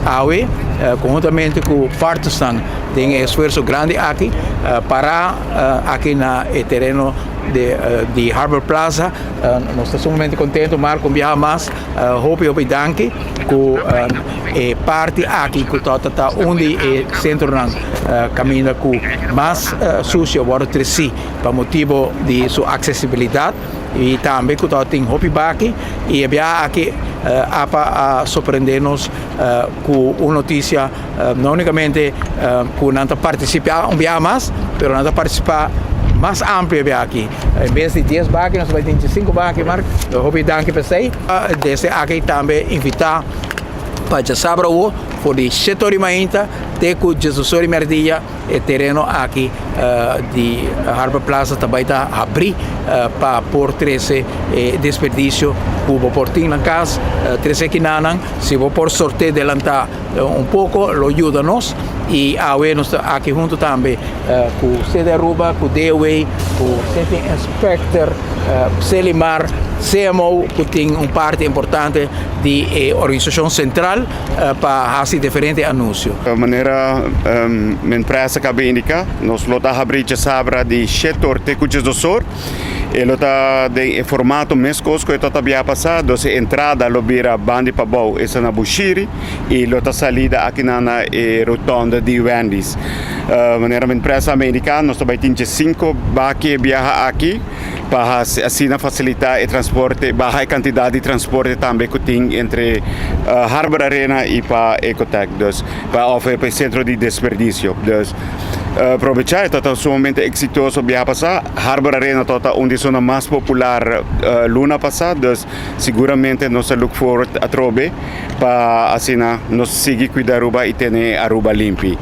Awe, conhuntamente cu partners den esfuerso grandi aki, para aki na e tereno di Harbor Plaza. Nos ta sumamente contento, Marco, biaha mas. Hopi, hopi danki cu e parti aki cu ta unda e centronan caminda cu mas sushi a wordo treci pa motibo di su accesibilidad y tambe cu tin hopi baki y biaha aki APA a sorprende nos cu un noticia, no unicamente cu nan ta participa un biaha mas, pero nan ta participa mas amplio aki. En bes di 10 baki, nos ta bay tin 5 baki, Mark. Hopi danki pa esey. Desde aki tambe invita pa diasabra for di 7 or di mainta te cu 12 or di merdia, e tereno aki di Harbor Plaza tambe ta habri pa por trece desperdicio cu bo por tin na cas, trece akinan. Si bo por sortea adelanta un poco, lo yuda nos. Y awe nos ta aki hunto tambe cu Cede Aruba, cu DOW, cu City Inspector, Celimar, CMO, cu tin un parti importante di organisacion central pa haci diferente anuncio. Manera empresa a caba di indica, nos lo ta habri diasabra di 7 or te 12 or. E lo ta den formato mescos cu e tabata biaha pasa, dus entrada lo bira banda pabou, esta na Bushiri, y lo ta salida aki na e rotonde di Wendy's. Manera empresa a indica, nos tambe tin 5 baki biaha aki, pa asina facilita e transporte, baha e cantidad di transporte tambe cu tin entre Harbor Arena y pa Ecotech, dus pa of pa e centro di desperdicio. Dus aprovecha, ta sumamente exitoso biaha pasa. Harbor Arena ta un di e mas popular luna pasa, dus siguramente nos look forward atrobe pa asina nos sigui cuida Aruba y tene Aruba limpi.